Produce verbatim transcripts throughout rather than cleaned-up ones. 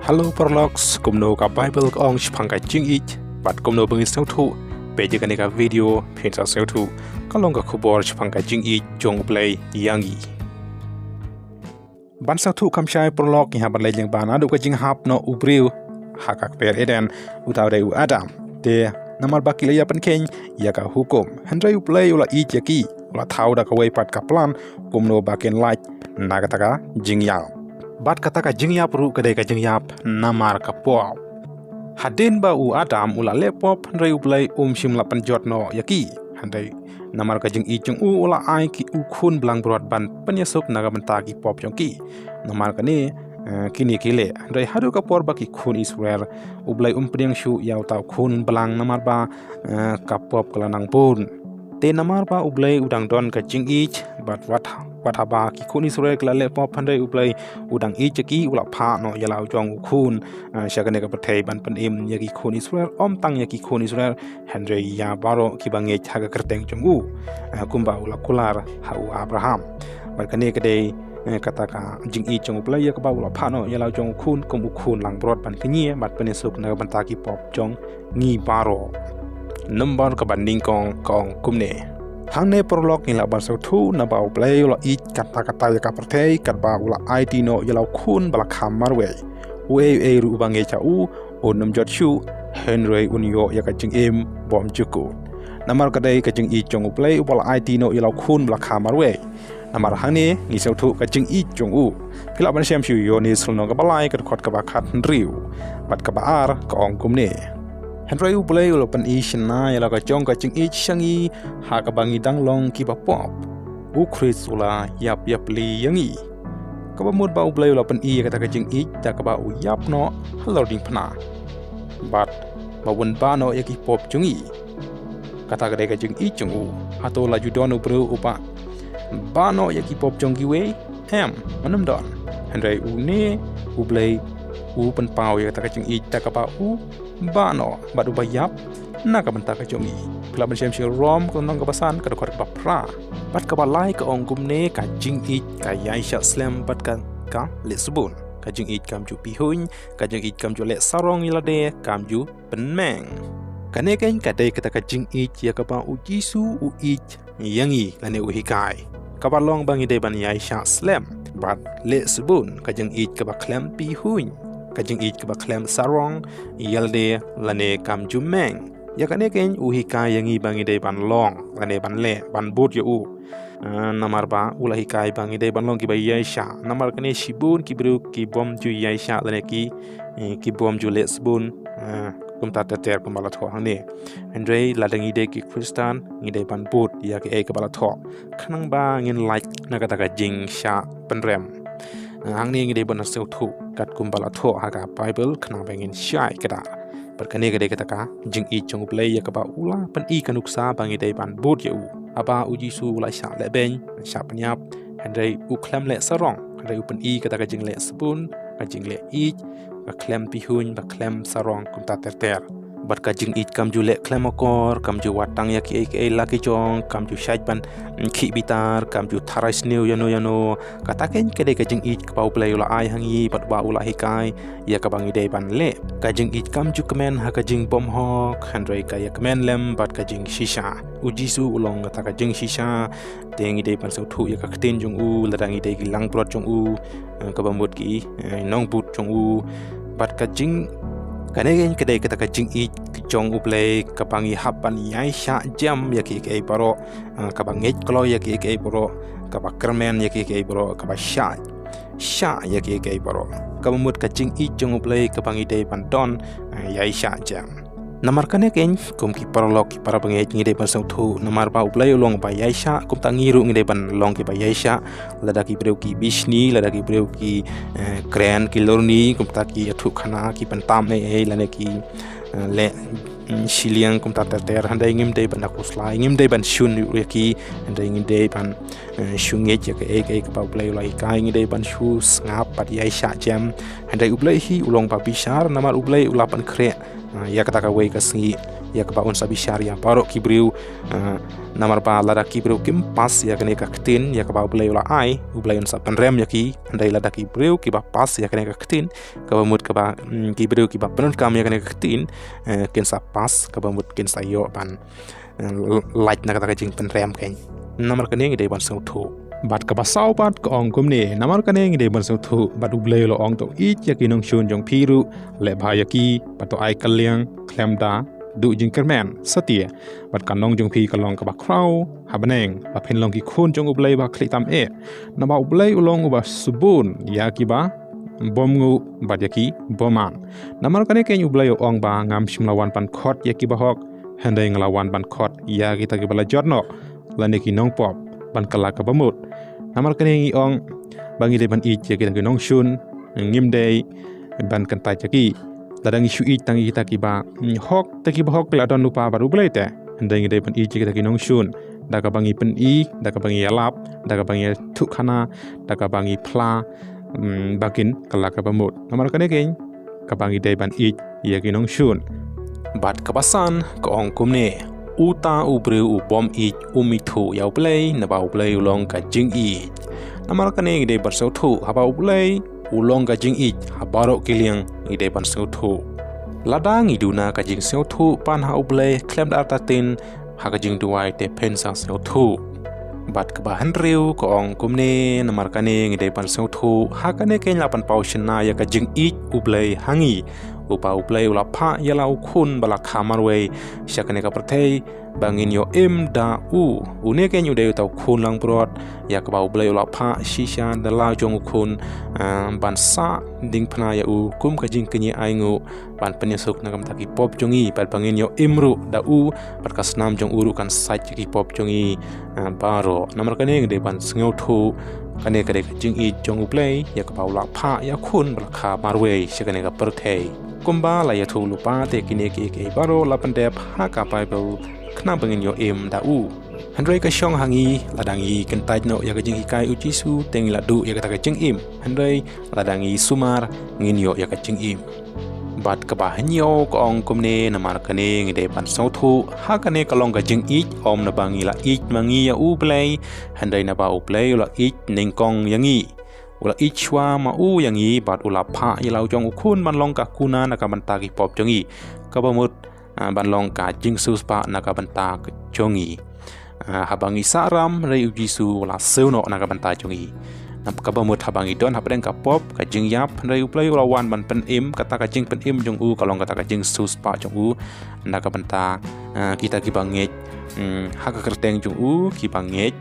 Hello paralok, kumno ka Bible ka ong shaphang ka jingïeit, bad kumno ba ngin sngewthuh? Peit ïa kane ka video phin sa sngewthuh. Ka long ka khubor shaphang ka jingïeit jong U Blei ïa ngi. Ban sngewthuh kham shai paralok, ngi hap ban leit lyngba naduh ka jinghap noh u briew ha ka kper Eden, uta u dei u Adam. Te namar ba ki la ïapynkheiñ ïa ka hukum, hynrei U Blei u la ïeit ïa ki, u la thaw da kawei pat ka plan kumno ba kin lait na kata ka jingïap. Bad kata ka jingïap ruh ka dei ka jingïap namar ka pop. Hadien ba u Adam u la leh pop, hynrei U Blei um shym la pynjot noh ïa ki. Hynrei namar ka jingïeit jong u, u la ai ki u khun langbrot ban pynïasuk na ka bynta ki pop jong ki. Namar kane, eh, kine ki leh. Hynrei haduh ka por ba ki khun Israel, U Blei um pdiang shuh ïa uta u khun blang namar ba, eh, ka pop ka la nang bun. Te namar ba U Blei u dang don ka jingïeit, bad wat, wat haba ki khun Israel ki la leh pop, hynrei U Blei u dang ïeit ïa ki, u la phah noh ïa la u jong u khun, eh, sha kane ka pyrthei ban pynim ïa ki khun Israel, ym tang ïa ki khun Israel, hynrei ïa baroh kiba ngeit ha ka kyrteng jong u, eh, kumba u la kular ha u Abraham. Bad kane ka dei, eh, kata ka jingïeit jong U Blei ïa kaba u la phah noh ïa la u jong u khun kum u khun langbrot ban kñia bad pynïasuk na ka bynta ki pop jong ngi baroh. Nombor kaba nyngkong ka ong kumne. Hangne paralok ngi lah ban sngewthuh naba U Blei u la ïeit katta katta ïa ka pyrthei katba u la aiti noh ïa la u khun ba la kham marwei. Uei uei ruh uba ngeit ha u, un ym jot shuh, hynrei un ïoh ïa ka jingim bymjukut. Namar ka dei ka jingïeit jong U Blei uba la aiti noh ïa la u khun ba la kham marwei. Namar hangne ngi sngewthuh ka jingïeit jong u. Phi lah ban shem sha u Ïoannis lynnong kaba lai, ka dkhot kaba khathynriew bad kaba ar, ka ong kumne. Hynrei U Blei u la pyni shynna ïa la ka jong ka jingïeit sha ngi ha kaba ngi dang long kiba pop, U Khrist u la ïap ïapli ïa ngi. Kaba mut ba U Blei u la pyni ïa kata ka jingïeit da kaba u ïap noh halor diengphna, bad ba un bah noh ïa ki pop jong ngi. Kata ka dei ka jingïeit jong u. Hato la ju don u briew uba bah noh ïa ki pop jong kiwei? Em, ym don. Hynrei une U Blei u pynpaw ïa kata ka jingïeit da kaba u bah noh bad uba ïap na ka bynta ka jong ngi. Phi lah ban shem sha u Rom ka lynnong kaba san, ka dkhot kaba phra bad kaba lai, ka ong kumne: Ka jingïeit ka ïaishah slem bad ka, ka leh sbun. Ka jingïeit kam ju pihuiñ, ka jingïeit kam ju leh sarong ïa lade, kam ju pynmeng. Kane keiñ ka dei kata ka jingïeit ïa kaba U Jisu u ïeit ïa ngi lane u hikai, kaba long ba ngi dei ban ïaishah slem bad leh sbun, ka jingïeit kaba khlem pihuiñ, ka jingïeit kaba khlem sarong ïa lade lane kam ju meng. Ïa kane keiñ u hikai ïa ngi ba ngi dei ban long lane ban leh, ban bud ïa u. Ah, namar ba u la hikai ba ngi dei ban long kiba ïaishah. Namar kane shibun ki briew ki bym ju ïaishah lane ki, eh, ki bym ju leh sbun, ah, kumta ter ter kumba la thoh hangne. Hynrei lada ngi dei ki Khristan, ngi dei ban bud ïa kaei kaba la thoh, khnang ba ngin lait na kata ka jingshah pynrem. Ah, hangne ngi dei ban sngewthuh katkum ba la thoh ha ka Bible, khnang ba ngin shai kata. Bad kane ka dei kata ka jingïeit jong U Blei ïa kaba u la pyni ka nuksa ba ngi dei ban bud ïa u. Haba U Jisu u la shah lehbeiñ, shah pynïap, hynrei u khlem leh sarong, hynrei u pyni kata ka jingleh sbun, ka jingleh ïeit, ka khlem pihuiñ, ka khlem sarong kumta ter ter. Bad ka jingïeit kam ju leh khlem akor, kam ju wad tang ïa kiei kiei la ki jong, kam ju shait ban khih bitar, kam ju tharai sniew ïano ïano. Kata keiñ ka dei ka jingïeit kaba U Blei u la ai ha ngi bad ba u la hikai ïa kaba ngi dei ban leh. Ka jingïeit kam ju kmen ha ka jingbymhok, hynrei ka ïakmen lem bad ka jingshisha. U Jisu u long kata ka jingshisha, te ngi dei ban sngewthuh ïa ka ktien jong u, lada ngi dei ki langbrot jong u, eh, kaba mut ki, eh, nongbud jong u. Bad ka jing, kane keiñ ka dei kata ka jingïeit jong U Blei kaba ngi hap ban ïaishah jem ïa kiei kiei baroh, eh, kaba ngeit kloi ïa kiei kiei baroh, kaba kyrmen ïa kiei kiei baroh, kaba shah, shah ïa kiei kiei baroh. Kaba mut ka jingïeit jong U Blei kaba ngi dei ban don, eh, ïaishah jem. Namar kane keiñ, kum ki paralok, ki para bangeit, ngi dei ban sngewthuh namar ba U Blei u long ba ïaishah, kumta ngi ruh ngi dei ban long kiba ïaishah. Lada ki briew ki bishni, lada ki briew ki, eh, kren, ki lorni, kumta ki ïathuh khana, ki pyntam ei ei, lane ki, eh, leh, mm, shiliang, kumta ter ter, hynrei ngim dei ban da khuslai, ngim dei ban shun ïa ki, hynrei ngi dei ban, eh, shu ngeit ïa kaei kaei kaba U Blei u la hikai, ngi dei ban shu sngap bad ïaishah jem. Hynrei U Blei hi u long ba bishar, namar U Blei u la pynkhreh ah, ïa kata kawei ka sngi, ïa kaba un sa bishar ïa baroh ki briew, ah, namar ba lada ki briew kim pass ïa kane ka ktien, ïa kaba U Blei u la ai, U Blei un sa pynrem ïa ki, hynrei lada ki briew kiba pass ïa kane ka ktien, kaba mut kaba, mm, ki briew kiba pyndonkam ïa kane ka ktien, eh, kin sa pass, kaba mut kin sa ïoh ban, eh, lait na kata ka jingpynrem kein. Namar kane ngi dei ban sngewthuh. Bad kaba saw pat ka ong kumne, namar kane ngi dei ban sngewthuh, bad U Blei u la ong to ïeit ïa ki nongshun jong phi ruh, leh bha ïa ki, bad to ai kylliang, khlem da duh jingkyrmen, satia, bad ka nong jong phi ka long kaba khraw ha bneng, ba phin long ki khun jong U Blei ba khlieh tam eh. Naba U Blei u long uba sbun ïa kiba bym nguh bad ïa ki bymman. Namar kane kein U Blei u ong ba ngam shym la wan ban khot ïa kiba hok, hynrei nga la wan ban khot ïa kita kiba la jot noh, lane ki nongpop, ban kylla kaba mut. Namar kane ngi ong ba ngi dei ban ïeit ïa kita ki nongshun, ngim dei ban kyntait ïa ki. Lada ngi shu ïeit tang ïa kita kiba, mm, hok, te kiba hok ki la don lypa bad U Blei te. Hynrei ngi dei ban ïeit ïa kita ki nongshun da kaba ngi pyni, da kaba ngi ïalap, da kaba ngi ïathuhkhana, da kaba ngi phla, mm, ba kin kylla kaba mut. Namar kane kein kaba ngi dei ban ïeit ïa ki nongshun. Bad kaba san ka ong kumne, uta u briew u bym ïeit um ithuh ïa U Blei, naba U Blei u long ka jingïeit. Namar kane ngi dei ban sngewthuh, haba U Blei u long ka jingïeit, ha baroh ki liang ngi dei ban sngewthuh. Lada ngi duna ka jingsngewthuh pan ha U Blei khlem da artatien, ha ka jingduwai te phin sa sngewthuh. Bad kaba hynriew ka ong kumne, namar kane ngi dei ban sngewthuh, ha kane kein la pynpaw shynna ïa ka jingïeit U Blei ha ngi. Uba U Blei u la phah ïa la u khun ba la kha marwei sha kane ka pyrthei, ba ngin ïoh im da u. Une kein u dei uta u khun langbrot, ïa kaba U Blei u la phah shisha da la jong u khun, ah, ban sah diengphna ïa u kum ka jingkñia ainguh, ban pynïasuk na ka bynta ki pop jong ngi, bad ba ngin ïoh im ruh da u, bad ka snam jong u ruh kan sait ïa ki pop jong ngi, ah, baroh. Namar kane ngi dei ban sngewthuh, kane ka dei ka jingïeit jong U Blei, ïa kaba u la phah ïa u khun ba la kha marwei sha kane ka pyrthei. Kumba la ïathuh lypa te kine kiei kiei baroh la pyndep ha ka Baibl, khnang ba ngin ïoh im da u. Hynrei ka shong ha ngi, lada ngi kyntait noh ïa ka jinghikai U Jisu, te ngi la duh ïa kata ka jingim. Hynrei lada ngi sumar, ngin ïoh ïa ka jingim. Bad kaba hynñiew ka ong kumne, namar kane ngi dei ban sngewthuh, ha kane ka long ka jingïeit, ym naba ngi la ïeit ma ngi ïa U Blei, hynrei naba U Blei u la ïeit nyngkong ïa ngi. U la ïeit shuwa ma u ïa ngi, bad u la phah ïa la u jong u khun ban long ka kuna na ka bynta ki pop jong ngi. Kaba mut, ah, ban long ka jingsiewspah na ka bynta jong ngi. Ah, haba ngi sah ram, hynrei U Jisu u la siew noh na ka bynta jong ngi. Na kaba mut haba ngi don hapdeng ka pop, ka jingïap, hynrei U Blei u la wan ban pynim, kata ka jingpynim jong u ka long kata ka jingsiewspah jong u na ka bynta, ah, kita kiba ngeit, mm, ha ka kyrteng jong u, kiba ngeit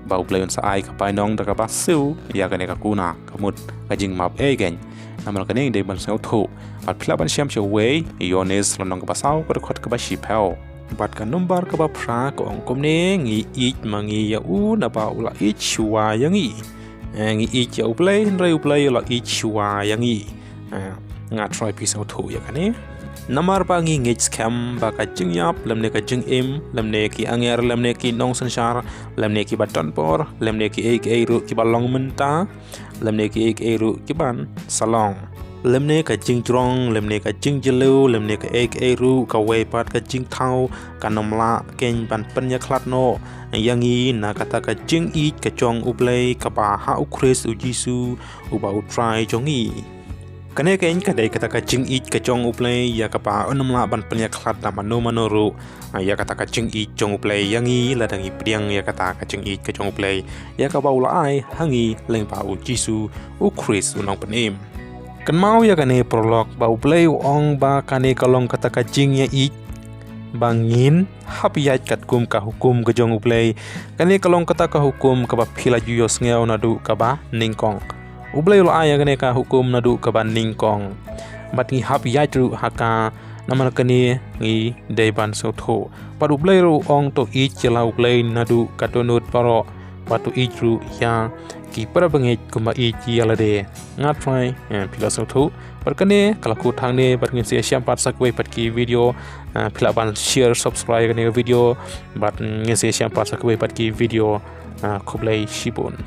ba U Blei un sa ai ka bainong da kaba siew ïa kane ka kuna, ka mut ka jingmap ei kein. Namar kane ngi dei ban sngewthuh. Bad phi lah ban shem sha uwei Ïoannis lynnong kaba saw, ka dkhot kaba shiphew. Bad ka nombar kaba phra ka ong kumne, ngi ïeit ma ngi ïa u naba u la ïeit shuwa ïa ngi. Eh, ngi ïeit ïa U Blei, hynrei U Blei u la ïeit shuwa ïa ngi. Eh, nga throi phi sngewthuh ïa kane. Namar ba ngi ngeit skhem ba ka jingïap, lymne ka jingim, lymne ki anger, lymne ki nongsynshar, lymne kiba don bor, lymne kiei kiei ruh kiba long mynta, lymne kiei kiei ruh kiban sa long, lymne ka jingjrong, lymne ka jingjylliew, lymne kaei kaei ruh, kawei pat ka jingthaw, kan ym lah kein ban pynïakhlad noh ïa ngi na kata ka jingïeit ka jong U Blei kaba ha U Khrist U Jisu, uba U Trai jong ngi. Kane kein ka dei kata ka jingïeit ka jong U Blei, ïa kaba un ym lah ban pynïakhlad da mano mano ruh, ïa kata ka jingïeit jong U Blei ïa ngi, lada ngi pdiang ïa kata ka jingïeit ka jong U Blei, ïa kaba u la ai ha ngi lyngba U Jisu, U Khrist U Nongpynim. Kynmaw ïa kane paralok ba U Blei u ong ba kane ka long kata ka jingïeit, ba ngin hap ïaid katkum ka hukum ka jong U Blei. Kane ka long kata ka hukum kaba phi la ju ïohsngew naduh kaba nyngkong. U Blei u la ai ïa kane ka hukum naduh kaba nyngkong. Bad ngi hap ïaid ruh ha ka, namar kane ngi dei ban sngewthuh. Bad U Blei ruh u ong to ïeit ïa la U Blei naduh ka dohnud baroh. Bad to ïeit ruh ïa ki para bangeit kumba ïeit ïa lade. Nga thrang, eh, phi la sngewthuh. Bad kane ka la kut hangne, bad ngin sa ïashem pat sa kawei pat ki video, eh, phi lah ban share, subscribe kane ka video. Bad ngin sa ïashem pat sa kawei pat ki video, eh, khublei shibun.